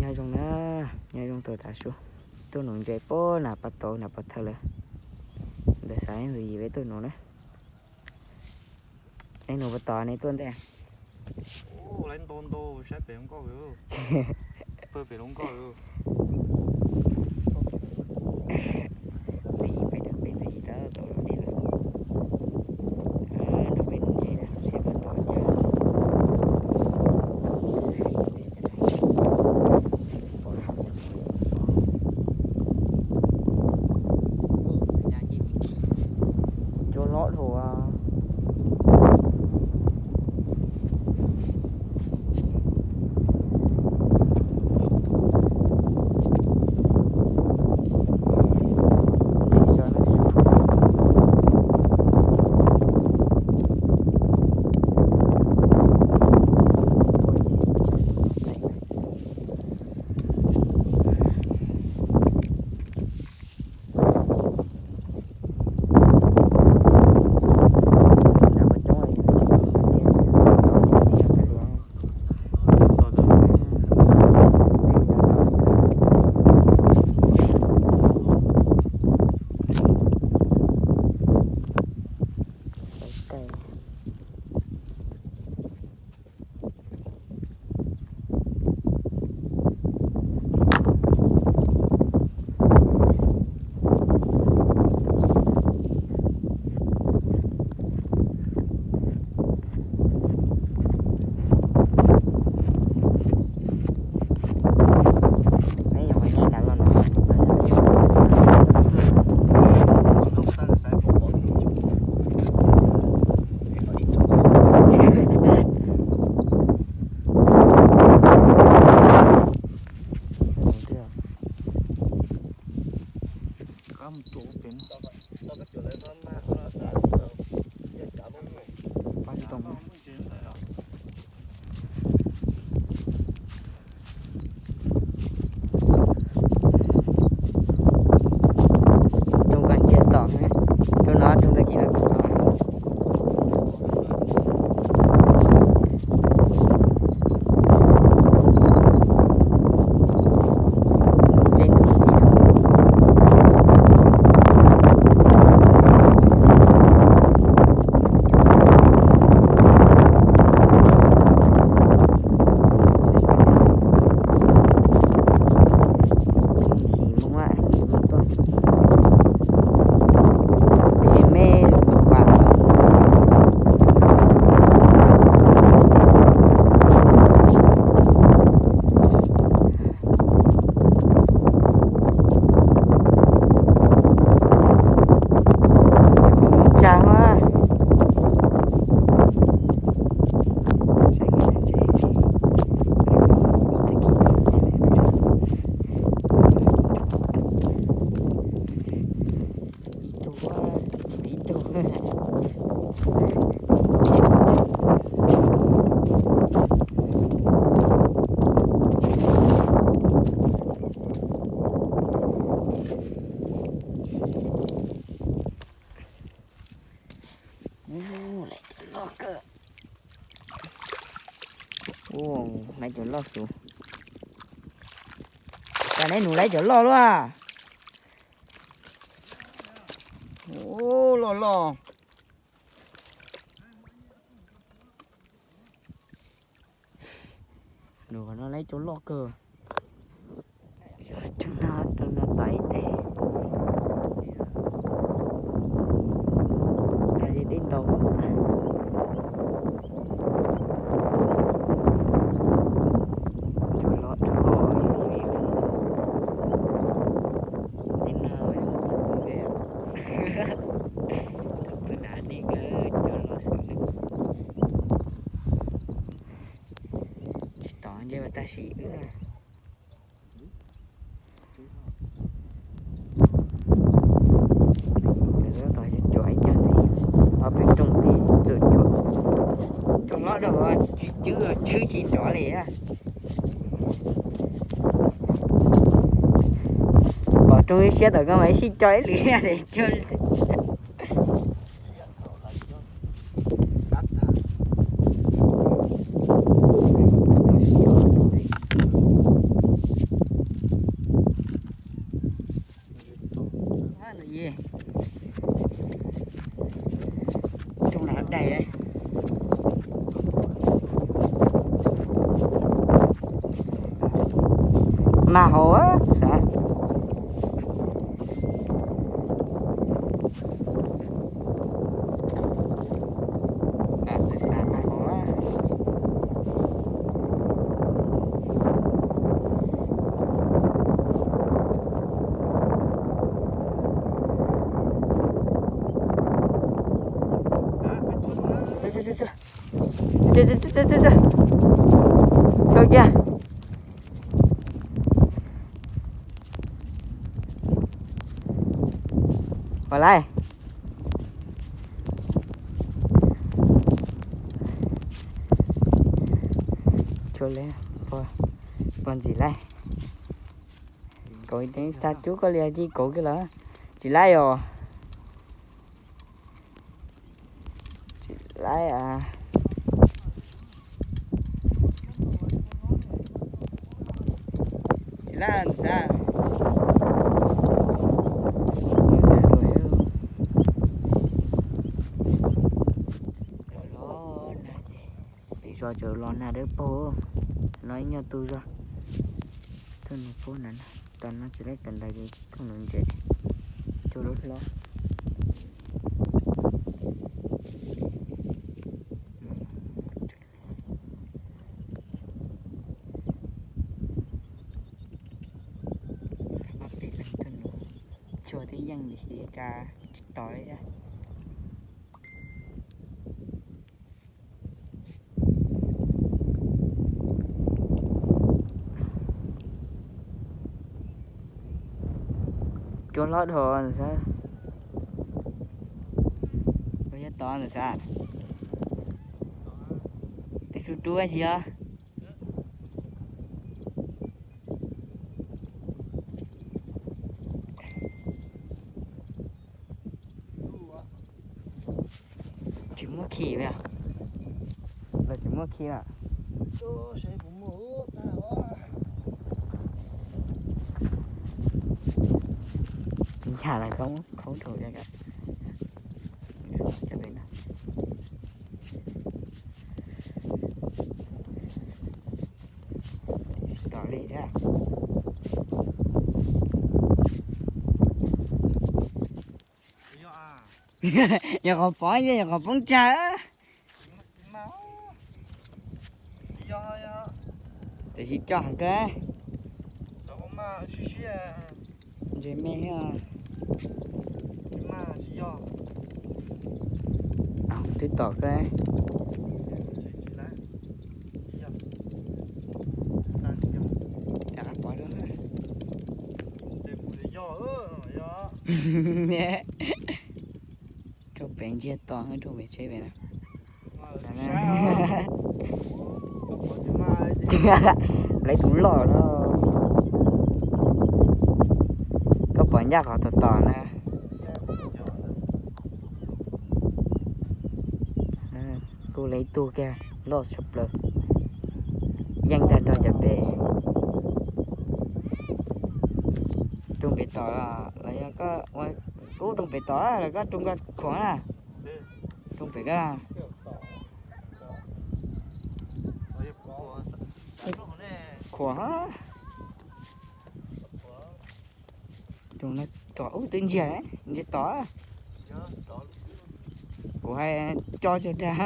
Nyob zoo na, nyob zoo tau tas su. Tuaj nuv ntses puag nram pas tod nram pas thawj lawm. Ntawd xav ntxwv yim peb tuaj nuv na. Nej nuv pas tod nej tuaj ntej. Peb ntxwv yim tau tau los dej lawm. Nrog peb nuv ntses na, peb pas tod ntses. Cua loj dhau. Rooj koj ntsia tom, rooj no rooj tag kis no. Ib tug, ib tug. Laiv cov loj kawg. Laiv cov loj xwb. Cas neb nuv laiv cov loj luaj. Loj loj. Nws qhov no laiv cov loj kawg. Cov no, cov no tau ib teg. Tas li dej ntau. Cov loj dhau. Tej no, tus pw na nej, cov loj xwb. Tsis tau ntshe ua tag sim wb. Tab tom cuam ib co ntxiv, ob peb rooj ntxiv txawm cuam. Cov hlob rau tsis cwb, tshwb tsis nrov li. Pom rooj ib siab tom koj mas ib sij co ib lwm es. Mag hauv xav. Tso kiag. Ua laij. Tso le, puag ntxim laij. Kauv tag cub koj li hais tias kauv kiag lawm. Tsis laij os. Tsis laij a. Tsis laij xav. Pem zos tseem los nag dawb paug, no ib nyuag tu zog. Thooj nws pub na, tas no tsis laij tas ntais ces thooj nws ntses. Cua lub hlob. Ob peb leeg tuaj nws, cua twb yeej tiam sis cas tsis tos li thiab. Cua hlob dhau xwb. Ua yog tod ntawm xav. Tej rub rub si os. Tsis muaj khi li. Los tsis muaj khi lawm. Yam lawm khaub khaub dhau li. Tom li thiab. Yog qhov poob, yog qhov poob tsag. Tiam sis coj heev kawg. Ntses me thiab. Twb tom kawg. Rov qab pov rau. Rooj pem ntsiag to, rooj pem tsheb pem na. Lawv tus loj no. Koj pom ncaj qhov tom tom na. Kuj lawv ib tug kiag loj tshaj plaws. Yeej tag nrho cov pem. Rooj pem tom los yog koj, kub rooj pem tom los koj rooj koj khuam na. Rooj pem koj. Khuam. Rooj no tom ub twb ntsiag, ntsiag tom. Kuv hais coj cog dag.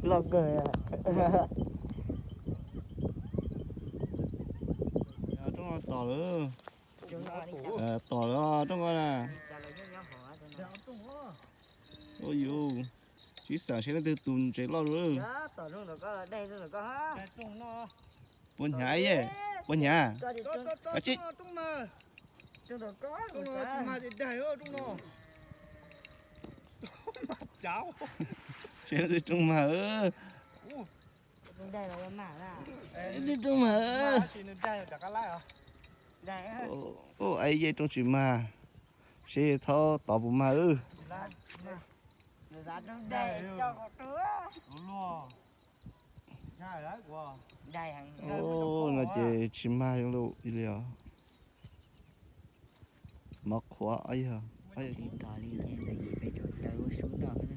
Loj kawg. Rooj no tom lawm. Tom lawm rooj no na. Ua yus, sib xam seb leej twg tus ntses loj dua. Puas hnyav ye, puas hnyav. Seb leej twg rooj mag. Leej twg rooj mag. Ua, ai ye rooj tsis mag. Seb thaub tod puas mag. Ua, no ces tsis mag li os. Mov qhuav, tos li ces ntawd yim peb caug taw ua su noj na.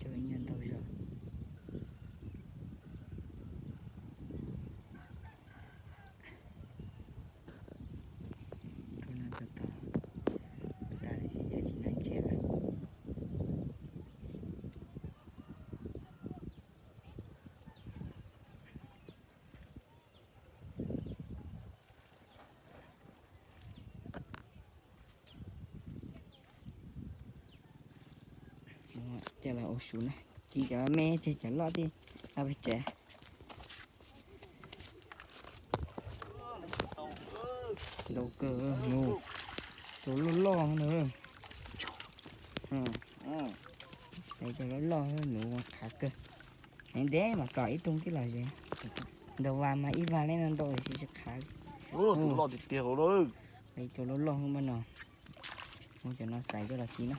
Cog ib nyuag ntau zog. Rau no tau tau, tas li yog tsis ntev ntsia lawm. Coj los ua su na, ci cov me ces cov loj thiaj peb tsev. Ntau kawg, cov loj loj na. Cov loj loj nuv qhav kawg. Ntev ntev mas tom ib rooj tij los ze. Ntau vas mas ib vas li no ntau tsis qhav li. Loj tiag tiag. Cov loj loj mas no. Muab cov no xaiv coj los ci na.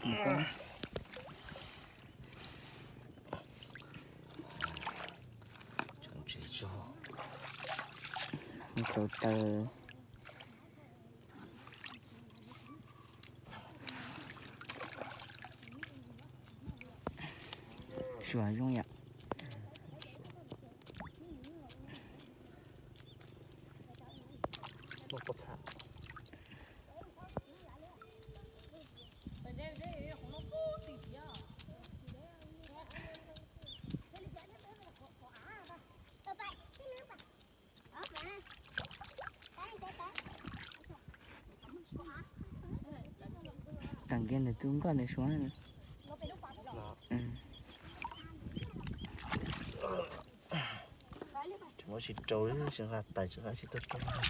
Tau taw. Suav zoo yom. Tag kiag ntawm tus nkoj ntawd suav. Tsis muab tsis rau li, tsis nqa tais tsis nqa tsis tuaj rau.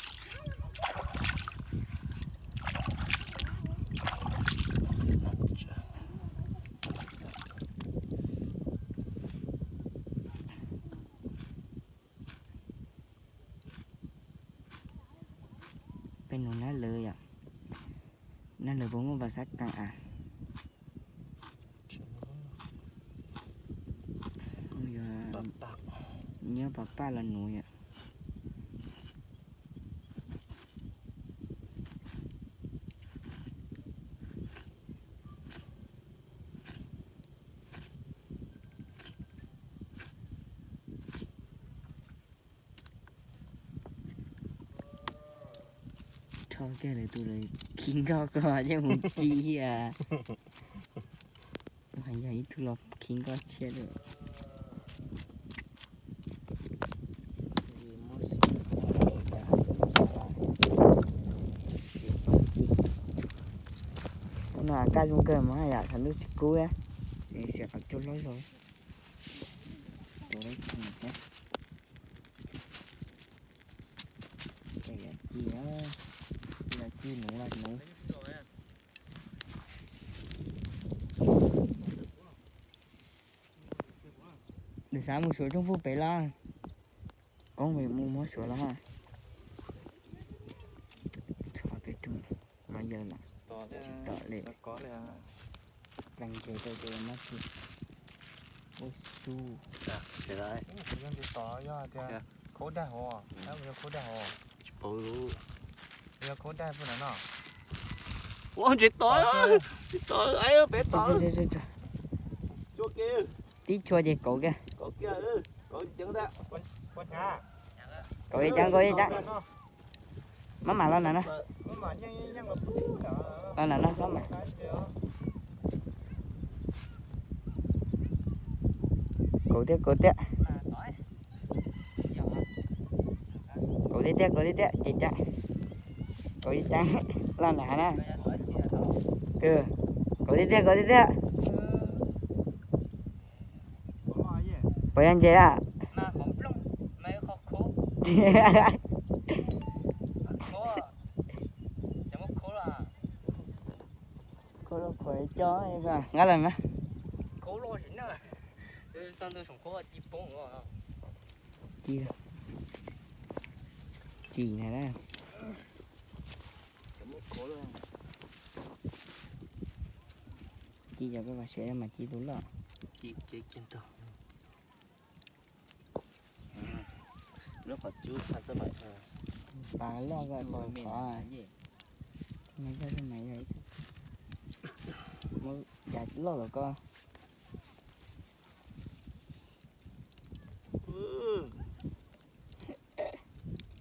Peb nuv nab lawv yom, nab lawv puas muaj pas xab kas as? Nyob pas paj los nuv yom. Rho kiag lawv tus lawv khi nkoj koj coj mus ci thiab. Yog ib tug los khi nkoj tshiab lawm. Ub, no kaj zoo kawg mas yom, thaum ntuj tsis kub. Xiam qhov cua hlob zog. Ci, ci nuv los nuv. Nws xav mus suav rooj pug pem los, koob mus muab suav los. Txhob peb rooj, los yawg lawm. Tsis tom li. Pleev nres rau ces mab tsi. Ub su. Kuv yog ntses tom, yog tias khaub dag hov, yog khaub dag hov. Yog khaub dag pug no no. Ua ntses tom, ntses tom, peb tom. Tib chua ces kauv kiag. Kauv ceev, kauv ceev, kauv ceev. Mab mam los na. Los na, mab mam. Kauv thiab, kauv thiab. Kauv thiab, thiab, kauv thiab, thiab, ces cas. Kauv ces cas, los na na. Kauv thiab, thiab, kauv thiab, thiab. Puas yog ntses a? Nqa los na. Ci, ci na. Ci cov koj siav mas ci tus loj. Ci cev kiag ntag. Lub qhov cub txhaj txoj maim. Pas loj ko qhov, txoj maim yog ib tug, muab cas loj los ko.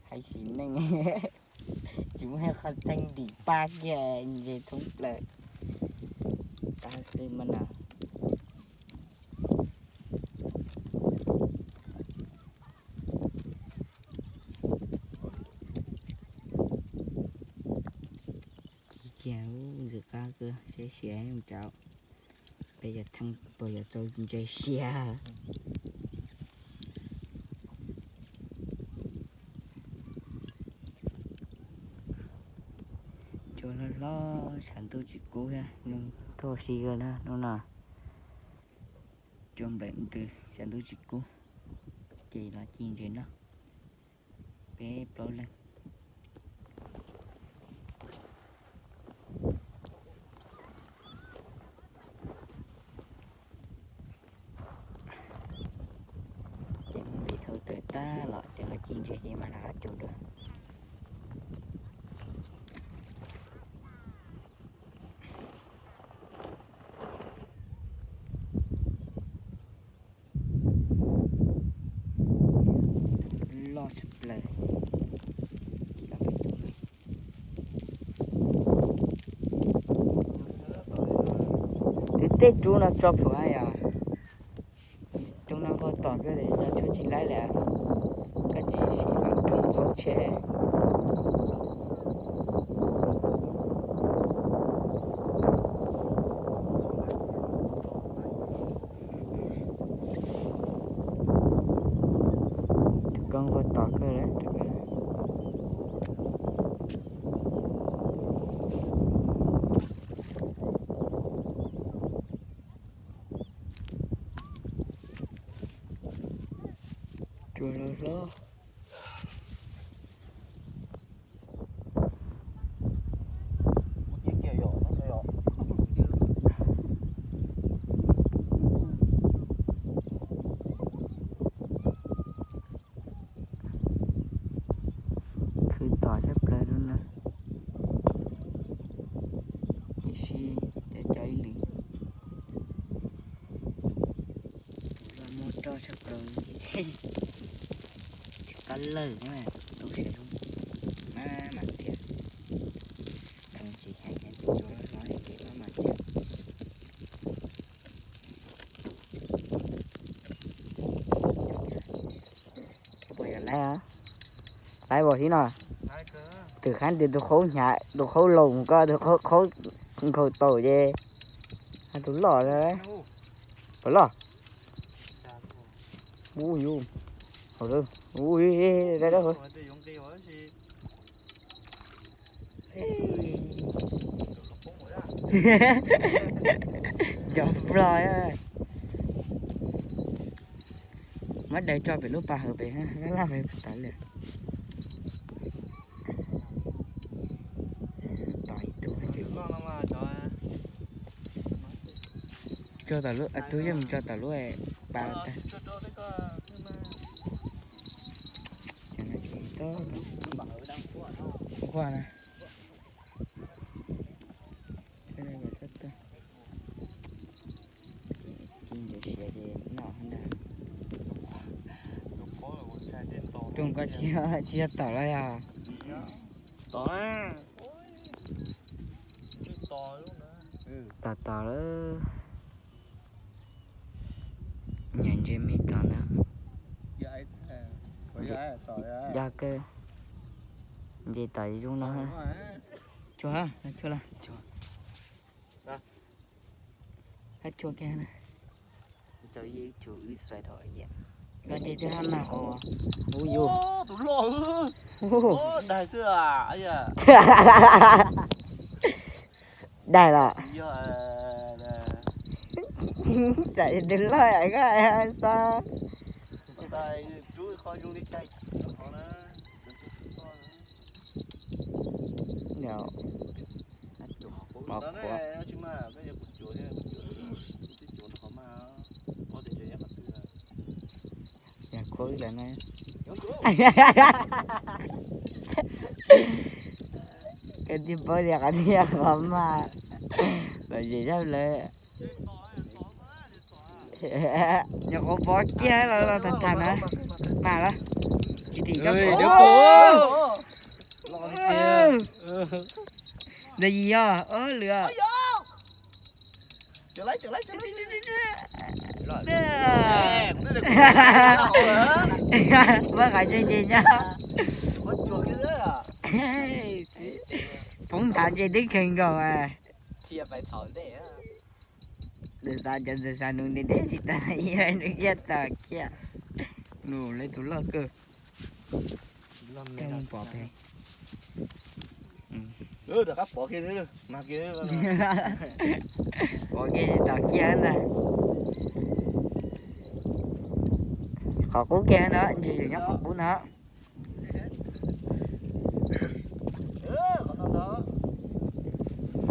Haiv sim neej, tsis muaj qhov teeb ntim pab kiag, ntse thoob plaws. Qab xwb mas na. Kiag ntxim qab kawg, siab siab mus tau. Peb yog theej puas yuav txaus ntse siab. Cua hlob hlob, tshav ntuj tsis kub thiab, ntuj si na hnub no. Cua npleem ntws, tshav ntuj tsis kub, ces los ci ntses noj. Peb plaub leeg. Ces mus ntiv thauj taws tag los ces los ci ntses ces mam rov qab cua dua. Loj tshaj plaws. Twb tej rub no tso plhuav yom. Rub no nqaij tom kawg li, yog tshuaj tsis laib li, koj tsis siv los rub txhob tshem. Tus koj nqaij tom kawg li. Cua hlob hlob. Khwv tom tshaj plaws rau na. Tiam sis cov cov ib lwm los muaj roj tshaj plaws, tsis qab lawm na, lub sij hawm mas mas txias, tsis heev heev, cua hlob ces mas mas txias. Puas yog laib, laib npaum li no. Twb hais tias tus qhaub hnyav, tus qhaub laus koj, tus qhaub nkhaus taus ces tus loj, puas loj? Ub yus, ub, cov nplog, muab daws tso pem lub pas hauv pem, laj laj pem tas li. Tos ib tug, tso tom lub, tus yeej mus tso tom lub pas tag. Nquaj na. Ci ntses siav ces noj ntag. Rooj koj tsis yog tom los yog? Tom na. Tom tom lawm. Nyob ntses me tom ntag. Yog kawg. Ntses tom zoo no. Tsuag, tsuag lawm. Hab tsuag kiag na. Koj ntses twb hab mag os. Ub yus. Tus loj. Daig xwb. Daig los. Tsam tus loj koj xav. Mov qhuav. Koj tsis paub tias qhov tiag qhov mas, los zem zaj lawm. Nyuam qhuav pov kiag los los tham tham na. Mas los tsis tim cov pov. Ntawd yim yog lwm. Muab qhov ntse ntse nyob. Poob ntav ntse twb kheev nkaus. Nws xav cov ntxawg xav nws ntev ntev tsis tas, nws kiag tom kiag. Nws lawv tus loj kawg. Pom pem. Pom kiag tom kiag ntag. Qhov qub kiag no, ntses nyob qhov qub no.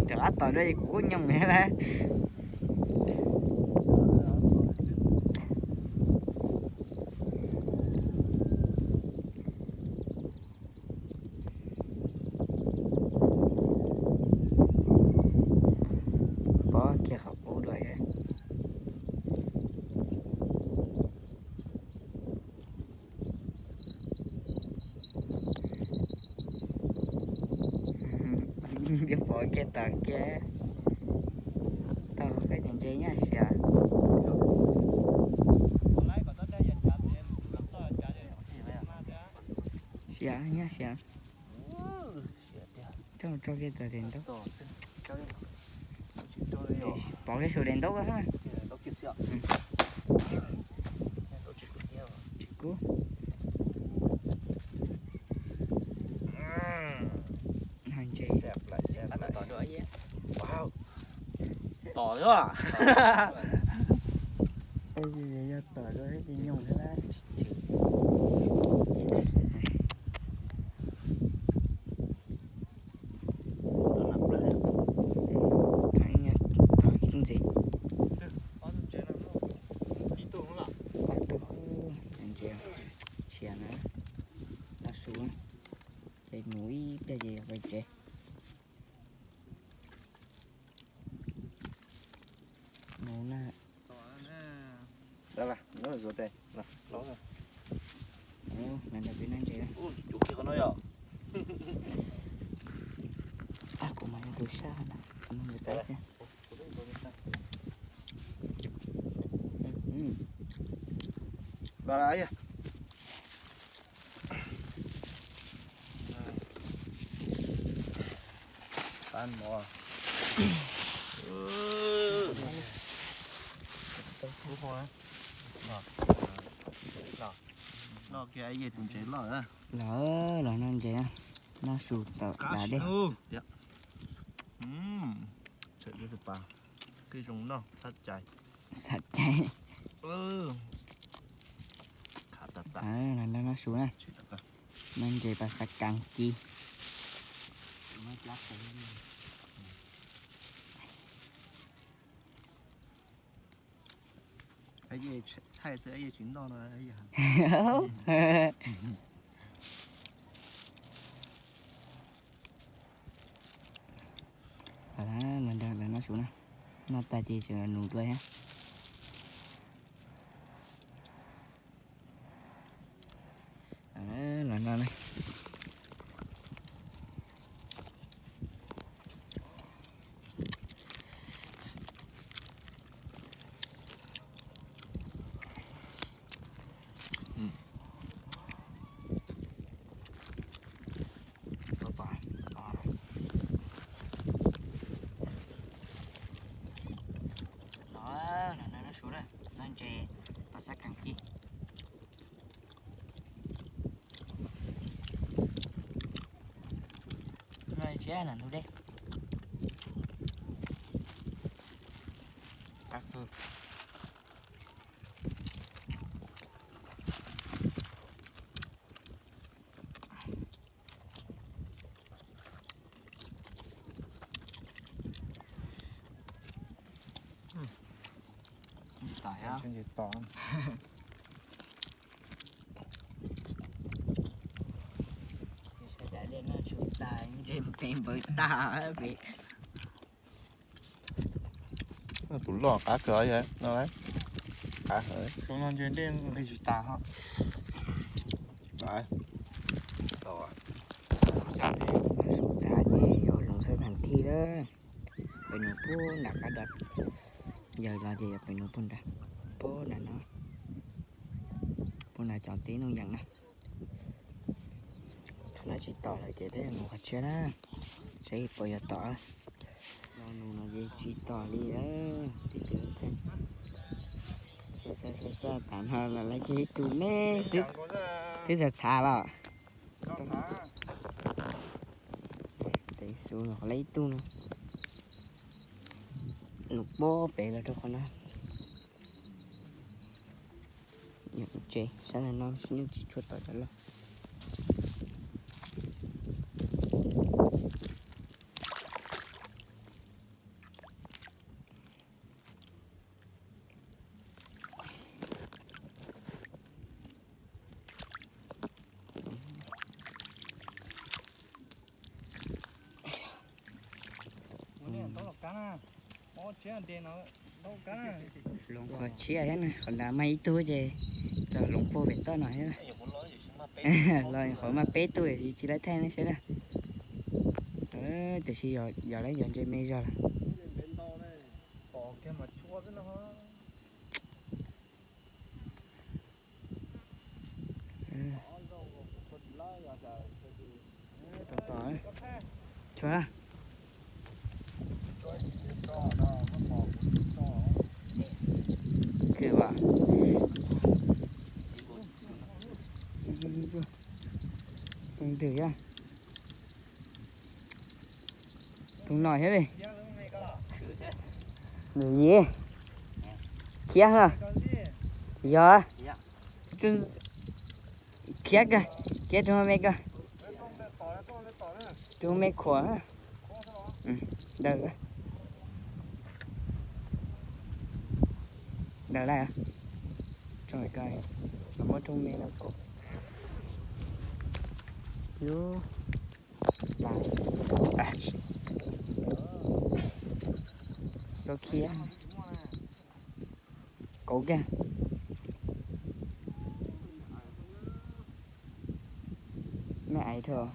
Rov qab tom dua es kuv kuj nyoos lawm. Pov kiag qhov qub dua. Pov kiag tom kiag. Tau koj cov ntses nyaj siav. Siav nyaj siav. Coj tso kiag tom daim ntaub. Pov kiag saum daim ntaub. Tsis kub. Ntses. Tom yog. Yog tom rau ces nyoos thiab. Ib ntxiv. Ob tug ntses siav na, noj su, ces mus ib pliag ces yog pais tsev. Mus na. Mus nrog peb noj ntses. Kuv mas yog tus sab na, kuv noj ntses peb thiab. Lawv los noj ntses, noj su tau tas dej. Xav cai. Los noj su na. Noj ntses pas xav kas kis. Los noj su na, noj tag ces tseem nus dua thiab. Los no na. Los no noj su na, noj ntses pas xav kas kis. Noj ntses na ntug dej. Tom. Peb npawg tag peb. Tus loj qab kawg no, qab heev. Tus no ntshe dej nqis tsis tas ho. Tag ces yuav hloov xab thib lawm. Pem nws pub nram qab dam, yawg los ces yuav pem nws pub nram, pub nram no, pub nram cov tib Nuj Yeem na. Qhov no tsis tom lawm ces peb mus qhov tshiab na, saib puas yuav tom. No nus no ces tsis tom li lawm, tib tsis xaj xaj xaj tas no los lawv kiag ib tug me twb txhav txhav los. Tes xus los qhov lawv ib tug no, nws pob pem los rau qhov no. Tsev sab no no nyuj tsis tshua tom cov loj. Hloov qhov tshiab thiab na, qhov nrad mag ib tug ces txog hloov puag pem toj no thiab. Los qhov mag peb tug tsis lawv thaij ne saib na. Tiam sis yog lawv yog ntse me zog lawm. Tom tom, tsuav. Kws vas, ntws, tus no thiab li. Nws yim, khiav ha. Yog, khiav kawg, khiav rau me kawg. Rau me khuam, daws, daws lawm. Los muab rau me no kom lub pas, tau khiav. Kauv kiag. Mej aiv dhau.